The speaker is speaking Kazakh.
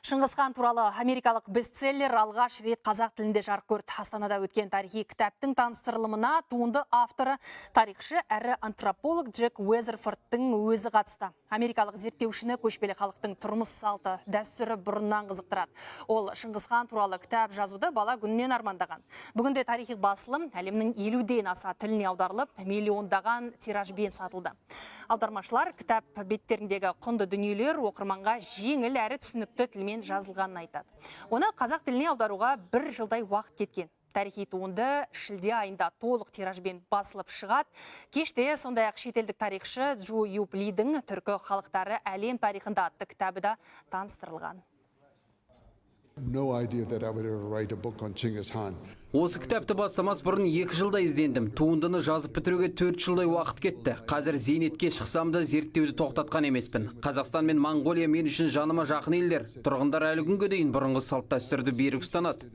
Шыңғыс хан туралы америкалық бестселлер алғаш рет қазақ тілінде жарық көрді. Астанада өткен тарихи кітаптың таныстырылымына туынды авторы, тарихшы әрі антрополог Джек Уэзерфордтың өзі қатысты. Америкалық зерттеушіні көшпелі халықтың тұрмыс салты, дәстүрі бұрыннан қызықтырады. Ол Шыңғыс хан туралы кітап жазуды бала күнінен армандаған. Бүгінде тарихи басылым әлемнің 50-ден аса тіліне аударылып, миллиондаған тиражбен сатылды. Аудармашылар кітап беттеріндегі құнды дүниелер оқырманға жеңіл әрі түсінікті тілмен жазылғанын айтады. Оны қазақ тіліне аударуға бір жылдай уақыт кеткен. Тарихи туынды шілде айында толық тиражбен басылып шығады. Кеште сондай-ақ шетелдік тарихшы Джу Юп Лидің «Түркі халықтары әлем тарихында» атты кітабы да таныстырылған. No idea that I would ever write a book on Chinggis Khan. Осы кітапты бастамас бұрын 2 жылдай іздендім. Туындыны жазып бітіруге 4 жылдай уақыт кетті. Қазір зейнетке шықсам да, зерттеуді тоқтатқан емеспін. Қазақстан мен Моңғолия мен үшін жаныма жақын елдер. Тұрғындар әлі күнге дейін бұрынғы салт дәстүрді берік ұстанады.